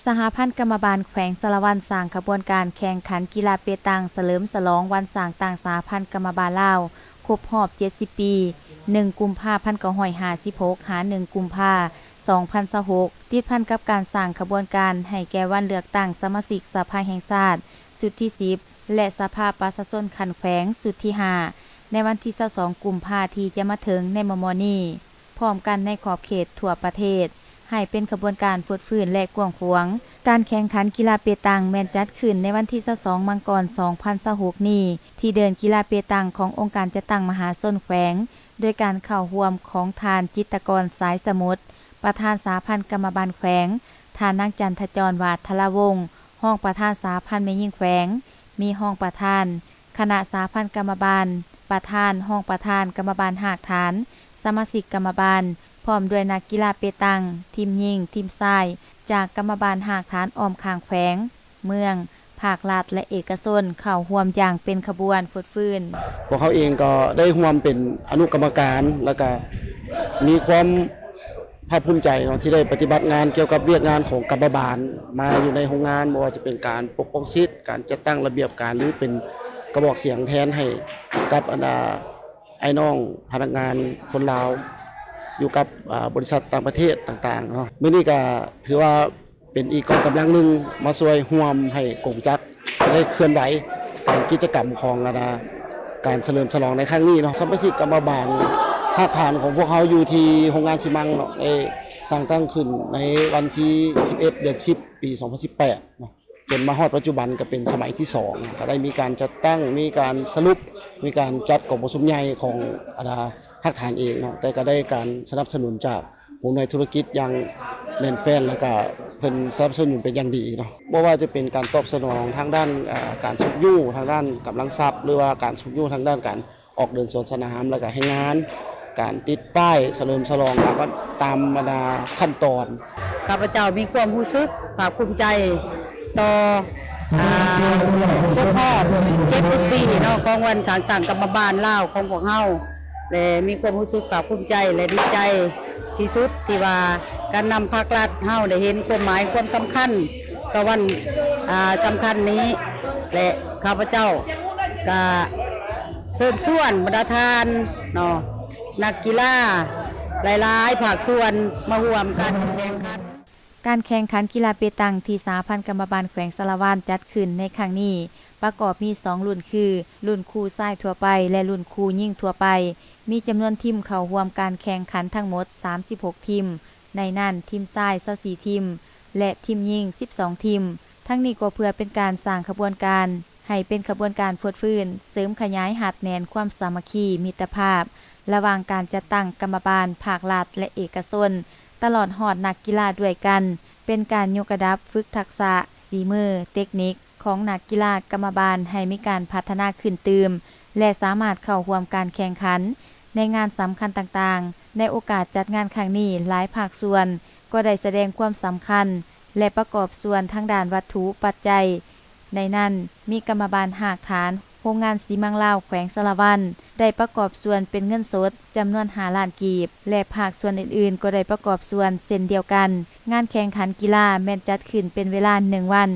ສະຫະພັນກຳມະບານແຂວງສາລະວັນ ສ້າງຂະບວນການແຂ່ງຂັນກິລາເປຕັງ ສະເຫຼີມສະຫຼອງວັນສ້າງຕັ້ງສະຫະພັນກຳມະບານລາວ ຄົບຮອບເຈັດສິບປີ ໜຶ່ງ ກຸມພາ ໜຶ່ງ ກຸມພາ ສອງພັນຊາວຫົກ ຕິດພັນກັບການສ້າງຂະບວນການໃຫ້ແກ່ວັນເລືອກຕັ້ງສະມາຊິກສະພາແຫ່ງຊາດຊຸດທີສິບ ແລະ ສະພາປະຊາຊົນຂັ້ນແຂວງຊຸດທີຫ້າ ໃນວັນທີຊາວສອງ ກຸມພາ ທີ່ຈະມາເຖິງໃນມໍ່ໆນີ້ ພ້ອມກັນໃນຂອບເຂດທົ່ວປະເທດ ໃຫ້ເປັນຂະບວນການຟົດຟື້ນ ແລະ ກວ້າງຂວາງ. ການແຂ່ງຂັນກິລາເປຕັງແມ່ນຈັດຂຶ້ນໃນວັນທີຊາວສອງ ມັງກອນ ສອງພັນຊາວຫົກນີ້ ທີ່ເດີ່ນກິລາເປຕັງຂອງອົງການຈັດຕັ້ງມະຫາຊົນແຂວງ ໂດຍການເຂົ້າຮ່ວມຂອງທ່ານ ຈິດຕະກອນ ສາຍສະໝຸດ ປະທານສະຫະພັນກຳມະບານແຂວງ, ທ່ານນາງ ຈັນທະຈອນ ຫວາດທະລາວົງ ຮອງປະທານສະຫະພັນແມ່ຍິງແຂວງ, ມີຮອງປະທານຄະນະສະຫະພັນກຳມະບານ, ປະທານ, ຮອງປະທານກຳມະບານຮາກຖານ, ສະມາຊິກກຳມະບານ, ພ້ອມດ້ວຍນັກກິລາເປຕັງ, ທີມຍິງ, ທີມຊາຍ ຈາກກຳມະບານຮາກຖານອ້ອມຂ້າງແຂວງ, ເມືອງ, ພາກລັດ ແລະ ເອກະຊົນ ເຂົ້າຮ່ວມຢ່າງເປັນຂະບວນຟົດຟື້ນ. ພວກເຮົາເອງກໍໄດ້ຮ່ວມເປັນອະນຸກຳມະການ ແລ້ວກໍມີຄວາມພາກພູມໃຈເນາະ ທີ່ໄດ້ປະຕິບັດງານກ່ຽວກັບວຽກງານຂອງກຳມະບານມາຢູ່ໃນໂຮງງານ, ບໍ່ວ່າຈະເປັນການປົກປ້ອງສິດ, ການຈັດຕັ້ງລະບຽບການ ຫຼື ເປັນກະບອກສຽງແທນໃຫ້ກັບ ອັນ ອ່າ ອ້າຍນ້ອງພະນັກງານຄົນລາວ ຢູ່ກັບ ອ່າ ບໍລິສັດຕ່າງປະເທດຕ່າງໆເນາະ. ມື້ນີ້ກໍຖືວ່າ ເປັນອີກກອງກຳລັງໜຶ່ງມາຊ່ວຍຮ່ວມໃຫ້ກົງຈັກໄດ້ເຄື່ອນໄຫວການກິດຈະກຳຂອງ ອັນນາ ການສະເຫຼີມສະຫຼອງໃນຄັ້ງນີ້ເນາະ. ສະມາຊິກກຳມະບານຮາກຖານຂອງພວກເຮົາຢູ່ທີ່ໂຮງງານຊີມັງເນາະ ໄດ້ສ້າງຕັ້ງຂຶ້ນໃນວັນທີສິບເອັດ ເດືອນສິບ ປີສອງພັນສິບແປດເນາະ ຈົນມາຮອດປັດຈຸບັນກໍເປັນສະໄໝທີສອງ ກໍໄດ້ມີການຈັດຕັ້ງ ມີການສະຫຼຸບ ມີການຈັດກອງປະຊຸມໃຫຍ່ຂອງ ອັນນາ ຮາກຖານເອງເນາະ ແຕ່ກໍໄດ້ການສະໜັບສະໜູນຈາກ ຫົວໜ່ວຍທຸລະກິດຢ່າງແໜ້ນແຟ້ນ ແລ້ວກະເພິ່ນສະໜັບສະໜູນເປັນຢ່າງດີເນາະ. ບໍ່ວ່າຈະເປັນການຕອບສະໜອງທາງດ້ານ ເອີ ການຊຸກຍູ້ທາງດ້ານກຳລັງຊັບ ຫຼືວ່າການຊຸກຍູ້ທາງດ້ານການອອກເດີນສວນສະໜາມ ແລ້ວກະແຮງງານ, ການຕິດປ້າຍສະເຫຼີມສະຫຼອງຕາມ ຕາມບັນດາຂັ້ນຕອນ. ຂ້າພະເຈົ້າມີຄວາມຮູ້ສຶກພາກພູມໃຈຕໍ່ ອ່າ ຄົບຮອບເຈັດສິບປີເນາະ ຂອງວັນສ້າງຕັ້ງກຳມະບານລາວຂອງພວກເຮົາ ແລະ ມີຄວາມຮູ້ສຶກພາກພູມໃຈ ແລະ ດີໃຈທີ່ສຸດ ທີ່ວ່າການນຳພັກລັດເຮົາໄດ້ເຫັນຄວາມໝາຍຄວາມສຳຄັນຕໍ່ວັນ ອ່າ ສຳຄັນນີ້ ແລະ ຂ້າພະເຈົ້າກະເຊີນຊວນບັນດາທ່ານເນາະ ນັກກິລາຫຼາຍໆພາກສ່ວນມາຮ່ວມການແຂ່ງຂັນ. ການແຂ່ງຂັນກິລາເປຕັງທີ່ສະຫະພັນກຳມະບານແຂວງສາລະວັນຈັດຂຶ້ນໃນຄັ້ງນີ້ ປະກອບມີສອງລຸ້ນ ຄື ລຸ້ນຄູ່ຊາຍທົ່ວໄປ ແລະ ລຸ້ນຄູ່ຍິງທົ່ວໄປ, ມີຈຳນວນທີມເຂົ້າຮ່ວມການແຂ່ງຂັນທັງໝົດສາມສິບຫົກທີມ, ໃນນັ້ນທີມຊາຍຊາວສີ່ທີມ ແລະ ທີມຍິງສິບສອງທີມ. ທັງນີ້ກໍເພື່ອເປັນການສ້າງຂະບວນການໃຫ້ເປັນຂະບວນການຟົດຟື້ນ, ເສີມຂະຫຍາຍຮັດແໜ້ນຄວາມສາມັກຄີມິດຕະພາບ ລະຫວ່າງການຈັດຕັ້ງກຳມະບານ, ພາກລັດ ແລະ ເອກະຊົນ, ຕະຫຼອດຮອດນັກກິລາດ້ວຍກັນ, ເປັນການຍົກລະດັບຝຶກທັກສະ, ສີມື, ເຕັກນິກຂອງນັກກິລາກຳມະບານໃຫ້ມີການພັດທະນາຂຶ້ນຕື່ມ ແລະ ສາມາດເຂົ້າຮ່ວມການແຂ່ງຂັນໃນງານສຳຄັນຕ່າງໆ. ໃນໂອກາດຈັດງານຄັ້ງນີ້, ຫຼາຍພາກສ່ວນກໍໄດ້ສະແດງຄວາມສຳຄັນ ແລະ ປະກອບສ່ວນທາງດ້ານວັດຖຸປັດໄຈ. ໃນນັ້ນມີກຳມະບານຮາກຖານໂຮງງານຊີມັງລາວແຂວງສາລະວັນ ໄດ້ປະກອບສ່ວນເປັນເງິນສົດຈຳນວນຫ້າລ້ານກີບ ແລະ ພາກສ່ວນອື່ນໆກໍໄດ້ປະກອບສ່ວນເຊັ່ນດຽວກັນ. ງານແຂ່ງຂັນກິລາແມ່ນຈັດຂຶ້ນເປັນເວລາໜຶ່ງວັນ.